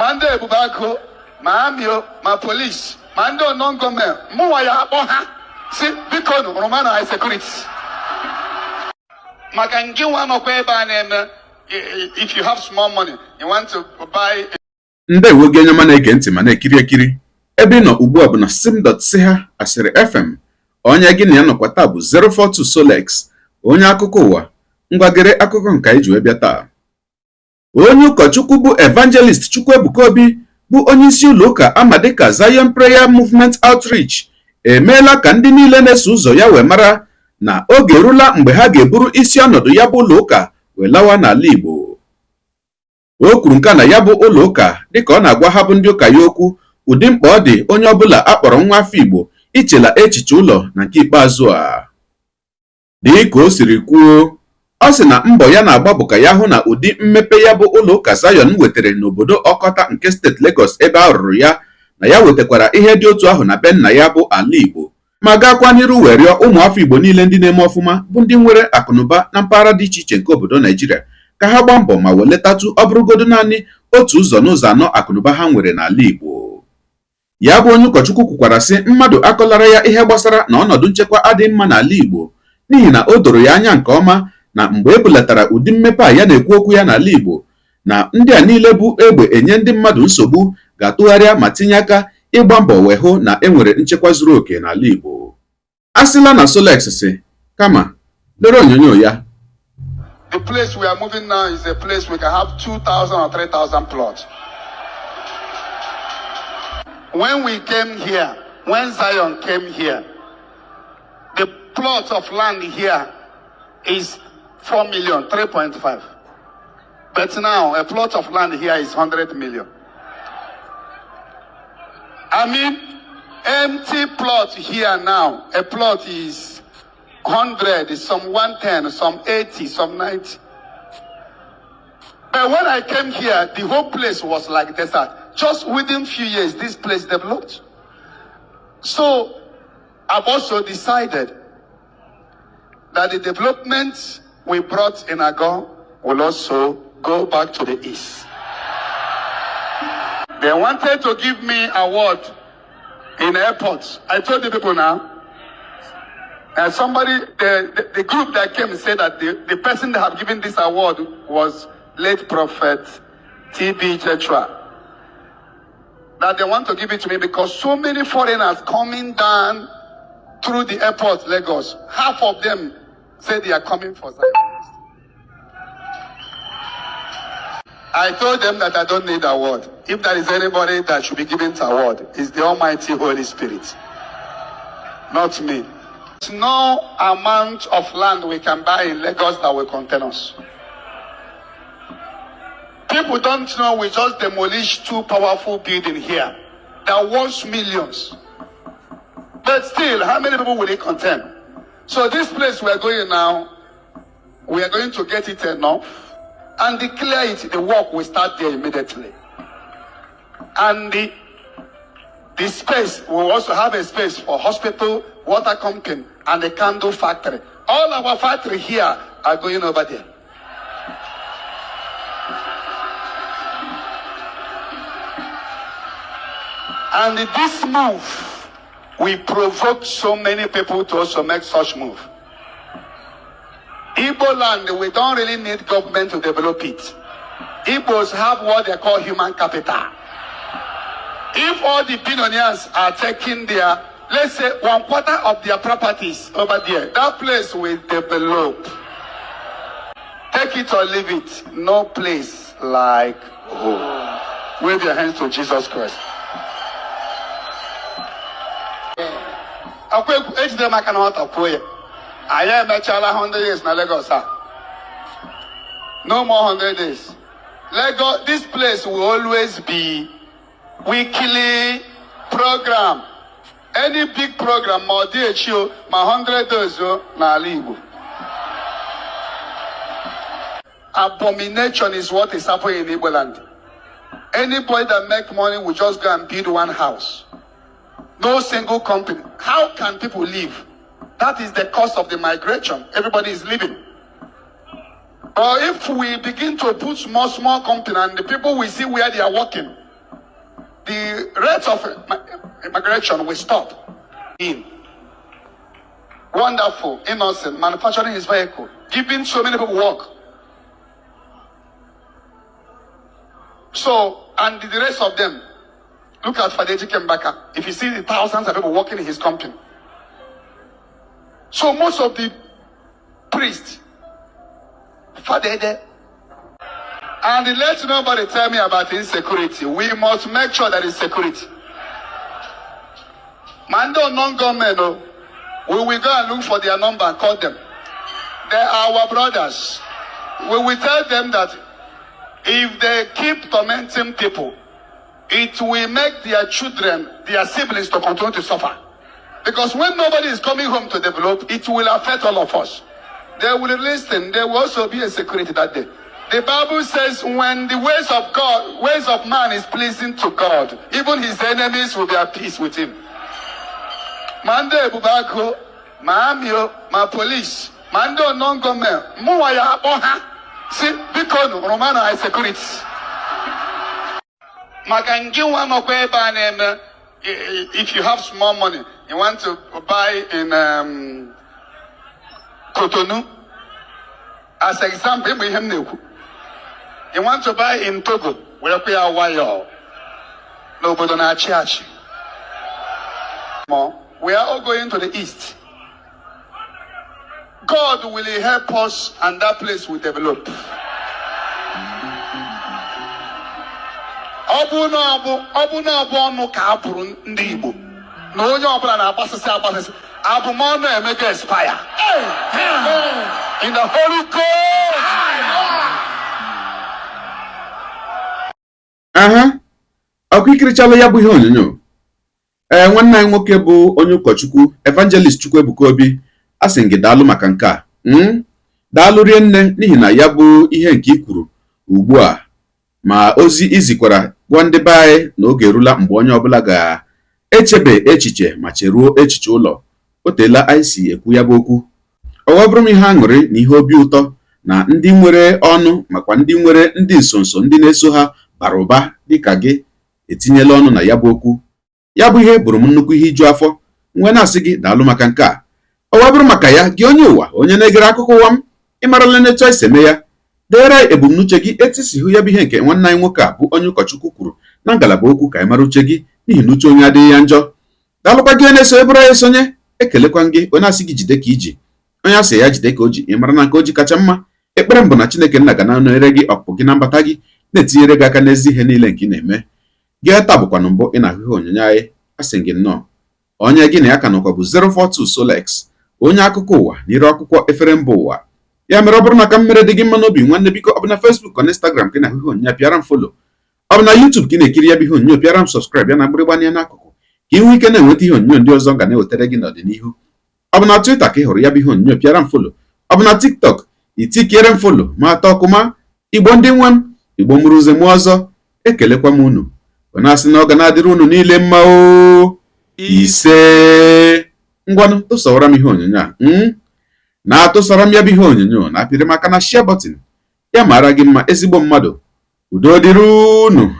Ma ndị Ebube Agụ, ma army o, ma police, ma ndị unknown gunmen, mụnwa ya akpọ ha si biko nụ rụma na security. Maka ngị nwa nọkwa ebe a na-eme, if you have small money, you want to buy. Ndewo gị onye ọma na-ege ntị ma na-ekiri ekiri. Ebe ị nọ ugbu a bụ na sim.si ha Asịrị FM. Onye gị na ya nọkwa taa bụ 042 Solex, onye akụkọ ụwa. Ngwagere akụkọ nke anyị ji wee bịa taa. Onye ụkọchukwu bụ Evangelist Chukwuebuka Obi, bụ onye isi ụlọ ụka ama dịka Zion Prayer Movement Outreach, emeela ka ndị niile na-eso ụzọ ya wee mara na oge erula mgbe ha ga-eburu isi ọnọdụ ya bụ ụlọ ụka wee lawa n'ala Igbo. O kwuru nke a na ya bụ ụlọ ụka dịka ọ na-agwa ha bụ ndị ụka ya okwu ụdị mkpa ọ dị onye ọbụla akpọrọ nwa afọ Igbo ichela echiche ụlọ na nke ikpeazụ a. Dị ka o siri kwuo, ọ sị na mbọ ya na-agba bụ ka ya hụ na ụdị mmepe ya bụ ụlọ ụka Zion wetere n'obodo Ọkọta nke steeti Lagos ebe a rụrụ ya, na ya wetakwara ihe dị otu ahụ na be nna ya bụ ala Igbo, ma gaakwa n'iru wee rịọ ụmụafọ Igbo niile ndị na-eme ọfụma bụ ndị nwere akụnụba na mpaghara dị iche iche nke obodo Naijiria ka ha gbaa mbọ ma weletatụ ọ bụrụgodo naanị otu ụzọ n'ụzọ anọ akụnụba ha nwere n'ala Igbo. Ya bụ onye ụkọchukwu kwukwara sị mmadụ akọlara ya ihe gbasara na ọnọdụ nchekwa adịghị mma n'ala Igbo, n'ihi na o doro ya anya nke ọma na mgbe e bulatara ụdị mmepe a ya na-ekwu okwu ya n'ala Igbo, na ndị a niile bụ egbe enye ndị mmadụ nsogbu ga-atụgharịa ma tinye aka ịgba mbọ wee hụ na e nwere nchekwa zuru oke n'ala Igbo. A sịla na Solex si kama lere onyonyo ya. The place we are moving now is a place we can have 2,000 or 3,000 plots. When we came here, when Zion came here, the plot of land here is 4 million, 3.5. But now, a plot of land here is 100 million. I mean, empty plot here now, a plot is 100, some 110, some 80, some 90. But when I came here, the whole place was like desert. Just within few years, this place developed. So I've also decided that the development we brought in Ago will also go back to the east. They wanted to give me award in airports. I told the people now. And somebody, the group that came said that the person that have given this award was late Prophet T.B. Joshua. That they want to give it to me because so many foreigners coming down through the airport, Lagos, half of them say they are coming for Zion. I told them that I don't need award. If there is anybody that should be given the award, it's the Almighty Holy Spirit, not me. There's no amount of land we can buy in Lagos that will contain us. People don't know we just demolished two powerful buildings here that worth millions. But still, how many people will it contain? So this place we are going now, we are going to get it enough and declare it. The work will start there immediately. And the space, we will also have a space for hospital, water company, and the candle factory. All our factory here are going over there. And this move, we provoked so many people to also make such move. Igbo land, we don't really need government to develop it. Igbos have what they call human capital. If all the billionaires are taking their, let's say, 1/4 of their properties over there, that place will develop. Take it or leave it. No place like home. Wave your hands to Jesus Christ. Ejide m aka na nwata kwuo ya. Anyị emechaala 100 years na Lagos a. No more 100 days. Lagos, this place will always be weekly program. Any big program, ma ọ dị echi o, ma 100 days o, n'ala Igbo. Abomination is what is happening in Igbo land. Anybody that make money will just go and build one house. No single company. How can people live? That is the cost of the migration. Everybody is living. But if we begin to put small, small company and the people will see where they are working, The rate of immigration will stop. In wonderful, innocent, manufacturing his vehicle, giving so many people work. So, and the rest of them, look at Father Ejike Mbaka. If you see the thousands of people working in his company. So most of the priests, Father Ede, and let nobody tell me about insecurity. We must make sure there is security. Ma ndị unknown gunmen, oh, we will go and look for their number and call them. They are our brothers. We will tell them that if they keep tormenting people, it will make their children, their siblings to continue to suffer. Because when nobody is coming home to develop, it will affect all of us. They will listen. There will also be a security that day. The Bible says when the ways of God, ways of man is pleasing to God, even his enemies will be at peace with him. Ma ndị Ebube Agụ, ma army o, ma police, ma ndị unknown gunmen, mụnwa ya akpọ ha si biko nụ rụma na security. Maka ngị nwa nọkwa ebe a na-eme, if you have small money, you want to buy in Cotonou, as example, ịmụ ihe m na-ekwu. You want to buy in Togo, werekwa ya nwayọọ n'obodo na-achị achị. More, we are all going to the east. God will help us and that place will develop. Ọ bụ na ọ bụ ọnụ ka a bụrụ ndị Igbo na onye ọbụla na-agbasịsị agbasịsị abụmọnụ emego expire in the Holy Ghost. Aha, ọkụ ikirichala ya bụ ihe onyonyo. Ee, nwanne anyị nwoke bụ onye ụkọchukwu, Evangelist Chukwuebuka Obi, a sị gị daalụ maka nke a. Daalụ rie nne, n'ihi na ya bụ ihe nke i kwuru ugbu a ma ozi izikwara gwa ndị be anyị na oge erula mgbe onye ọbụla ga-echebe echiche ma cheruo echiche ụlọ. O teela anyị si ekwu ya bụ okwu. Ọ bụrụ m ihe aṅụrị na ihe obi ụtọ na ndị nwere ọnụ makwa ndị nwere ndị nsonso, ndị na-eso ha bara ụba dịka gị etinyela ọnụ na ya bụ okwu. Ya bụ ihe bụrụ m nnukwu ihe iju afọ nwee na-asị gị daalụ maka nke a. Ọ wee bụrụ maka ya, gị onye ụwa, onye na-egere akụkọ ụwa m, ịmarala n'etu anyị si eme ya. Deere anyị ebumnuche gị, etu isi hụ ya bụ ihe nke nwanne anyị nwoke a bụ onye ụkọchukwu kwuru na ngalaba okwu, ka anyị mara uche gị, n'ihi na uche onye adịghị ya njọ. Daalụkwa gị onye na-eso ebụrụ anyị esonye. Ekelekwa gị onye asị gị jide ka iji, onye asị ya jide ka o ji. Ị mara na nke o ji kacha mma. Ekpere m bụ na Chineke nna ga na-anọnyere gị, ọpụpụ gị na mbata gị, na-etinyere gị aka n'ezi ihe niile nke ị na-eme. Gị taa bụkwanụ mbụ ị na-ahụ ihe onyonyo anyị, asị gị nnọọ. Onye gị na ya ka nọkwa bụ 042 Solex, onye akụkọ ụwa na ire akwụkwọ efere mba ụwa. Ya mere, ọ bụrụ na ka m mere dị gị mma n'obi, nwanne, biko, ọ bụ na Facebook ọ na Instagram ka ị na-ahụ ihe onyonyo, pịara m follow. Ọ bụ na YouTube ka ị na-ekiri ya bụ ihe onyonyo, pịara m subscribe ya na mgbịrịgba anya n'akụkụ, ka ị nwee ike na-enweta ihe onyonyo ndị ọzọ ga na-ewetara gị n'ọdịnihu. Ọ bụ na Twitter ka ị hụrụ ya bụ ihe onyonyo, pịara m follow. Ọ bụ na TikTok, itikiere m follow ma atọ ọkụma. Igbo ndị nwe m, Igbo mụrụ ụzọ mụọ ọzọ, ekelekwa m unu. Ọ na-asị na ọ ga na-adịrị unu niile mma o. Ise. Ngwanụ, tụsawara m ihe onyonyo a, na-atụsara m ya bụ ihe onyonyo, na-apịrị m aka na share button. Ya mara gị mma, ezigbo mmadụ. Udo dịrị unu.